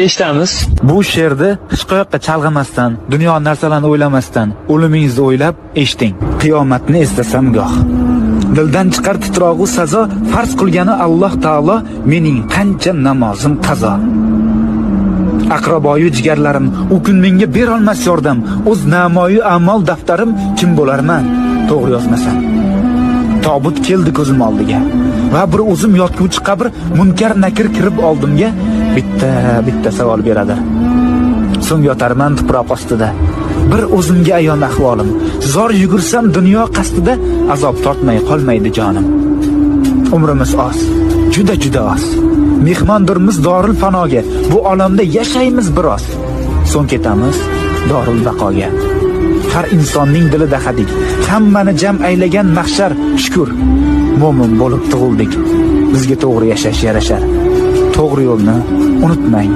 Eshitamiz. Bu she'rni hech qayoqqa chalg'imasdan, dunyo narsalarini o'ylamasdan, o'limingizni o'ylab eshiting. Qiyomatni eslasam goh. Dildan chiqar titrog'u sazo, farz qilgani Alloh taolo, mening qancha namozim qazo. Aqraboyu jigarlarim u kun menga berolmas yordam, o'z namoyu a'mol daftarim kim bo'larman, to'g'ri yozmasam. Tobut keldi ko'zim oldiga. Va bir o'zim yotguvchi qabr munkar nakir kirib oldimga bitta bitta savol beradi. So'ng yotarman tuproq ostida. Bir o'zimga ayon ahvolim. Zor yugursam dunyo qasdida azob tortmay qolmaydi jonim. Umrimiz oz, juda juda oz. Mehmondirmiz doril fanoga. Bu olamda yashaymiz biroz. So'ng ketamiz doril baqoga. Har insonning dilida hadik. Hammani jam aylagan mahshar, shukr. Mo'min bo'lib tug'ildik. Bizga to'g'ri yashash yarashar. To'g'ri yo'lni unutmang.